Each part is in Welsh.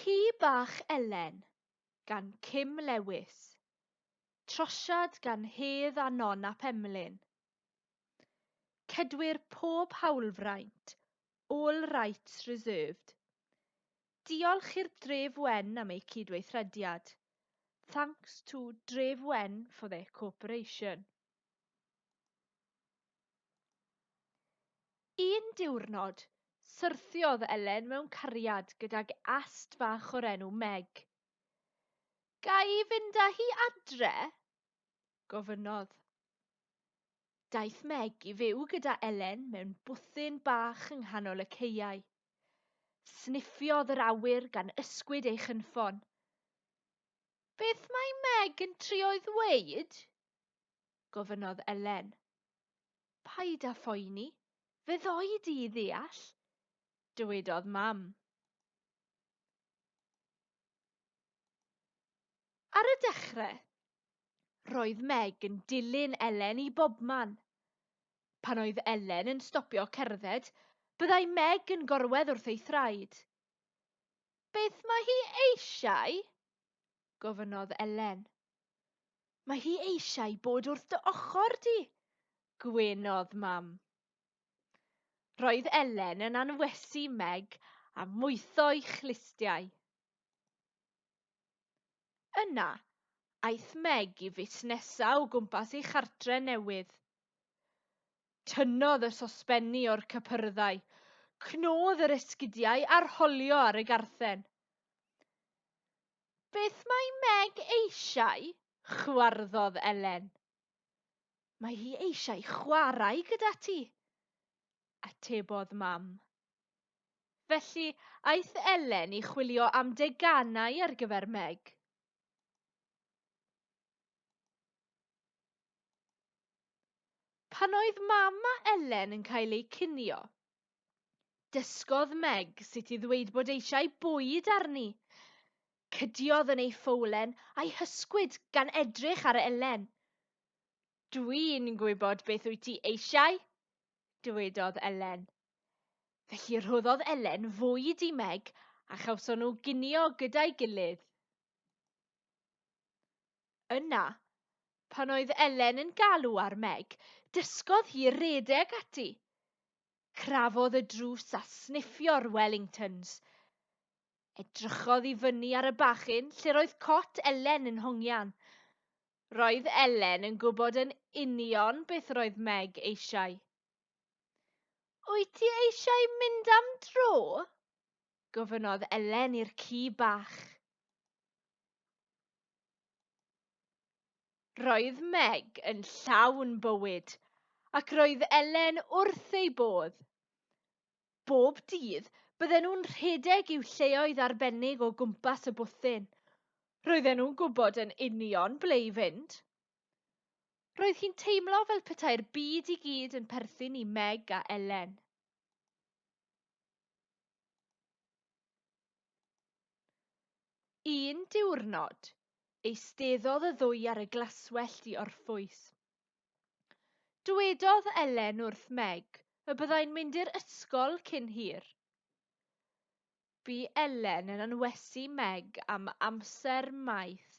Ci Bach Elen gan Kim Lewis. Trosiad gan Hedd a Non ap Emlyn. Cedwir pob hawlfraint, all rights reserved. Diolch i'r Dref Wen am eu cydweithrediad. Thanks to Dref Wen for their cooperation. Un diwrnod, syrthiodd Elen mewn cariad gydag ast fach o'r enw Meg. Ga i fynd â hi adre? gofynnodd. Daeth Meg i fyw gyda Elen mewn bwthyn bach yng nghanol y caeau. Sniffiodd yr awyr gan ysgwyd ei chynffon. Beth mae Meg yn trio'i ddweud? gofynnodd Elen. Paid â phoeni, fe ddoi di i ddeall, dywedodd Mam. Ar y dechrau, roedd Meg yn dilyn Elen i bobman. Pan oedd Elen yn stopio cerdded, byddai Meg yn gorwedd wrth ei thraed. Beth mae hi eisiau? gofynnodd Elen. Mae hi eisiau bod wrth dy ochr di, gwenodd Mam. Roedd Elen yn anwesu Meg a mwytho'i chlustiau. Yna, aeth Meg i fusnesa o gwmpas ei chartre newydd. Tynnodd y sosbenni o'r cypyrddau, cnodd yr esgidiau a rholio ar y garthen. Beth mae Meg eisiau? chwarddodd Elen. Mae hi eisiau chwarae gyda ti, atebodd Mam. Felly, aeth Elen i chwilio am deganau ar gyfer Meg. Pan oedd Mam a Elen yn cael eu cinio, Dysgodd Meg sut i ddweud bod eisiau bwyd arni. Cydiodd yn ei ffowlen a'i hysgwyd gan edrych ar Elen. Dwi'n gwybod beth wyt ti eisiau, dywedodd Elen. Felly rhoddodd Elen fwyd i Meg a chawson nhw ginio gyda'i gilydd. Yna, pan oedd Elen yn galw ar Meg, dysgodd hi redeg ati. Crafodd y drws a sniffio'r Wellingtons. Edrychodd i fyny ar y bachyn lle roedd cot Elen yn hongian. Roedd Elen yn gwybod yn union beth roedd Meg eisiau. Wyt ti eisiau mynd am dro? gofynnodd Elen i'r ci bach. Roedd Meg yn llawn bywyd, ac roedd Elen wrth ei bodd. Bob dydd, bydden nhw'n rhedeg i'w lleoedd arbennig o gwmpas y bwthyn. Roedden nhw'n gwybod yn union ble i fynd. Roedd hi'n teimlo fel petai'r byd i gyd yn perthyn i Meg a Elen. Un diwrnod, eisteddodd y ddwy ar y glaswellt i orffwys. Dwedodd Elen wrth Meg y byddai'n mynd i'r ysgol cyn hir. Bu Elen yn anwesu Meg am amser maith.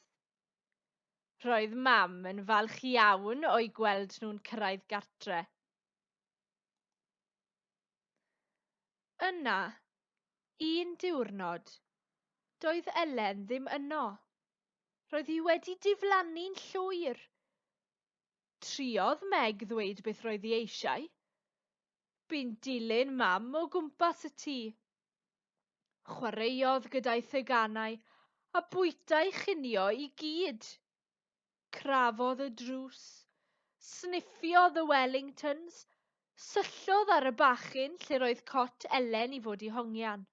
Roedd Mam yn falch iawn o'u gweld nhw'n cyrraedd gartre. Yna, un diwrnod, doedd Elen ddim yno. Roedd hi wedi diflannu'n llwyr. Triodd Meg ddweud beth roedd hi eisiau. Bu'n dilyn Mam o gwmpas y tŷ. Chwaraeodd gyda'i theganau a bwyta'i chinio i gyd. Crafodd y drws. Sniffiodd y Wellingtons. Syllodd ar y bachyn lle roedd cot Elen i fod i hongian.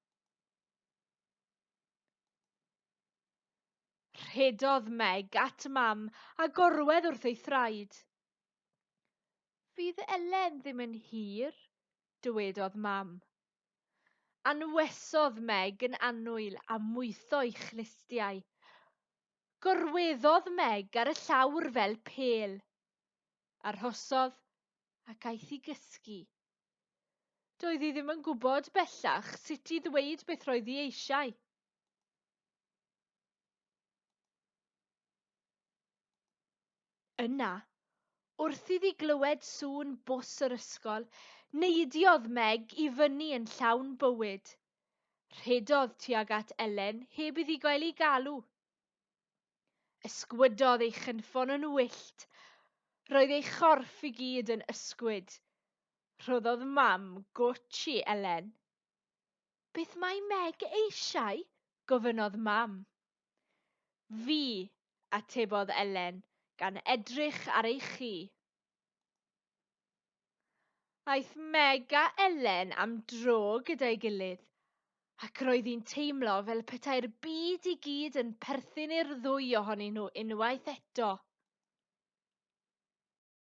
Rhedodd Meg at Mam a gorwedd wrth ei thraed. Fydd Elen ddim yn hir, dywedodd Mam. Anwesodd Meg yn annwyl a mwytho'i chlustiau. Gorweddodd Meg ar y llawr fel pêl. Arhosodd ac aeth i gysgu. Doedd hi ddim yn gwybod bellach sut i ddweud beth roedd hi eisiau. Yna, wrth iddi glywed sŵn bws yr ysgol, neidiodd Meg i fyny yn llawn bywyd. Rhedodd tuag at Elen heb iddi gael ei galw. Ysgwydodd ei chynffon yn wyllt. Roedd ei chorff i gyd yn ysgwyd. Rhoddodd Mam gwtsh i Elen. Beth mae Meg eisiau? gofynnodd Mam. Fi, atebodd Elen, gan edrych ar ei chi. Aeth Meg a Elen am dro gyda'i gilydd, ac roedd hi'n teimlo fel petai'r byd i gyd yn perthyn i'r ddwy ohonyn nhw unwaith eto.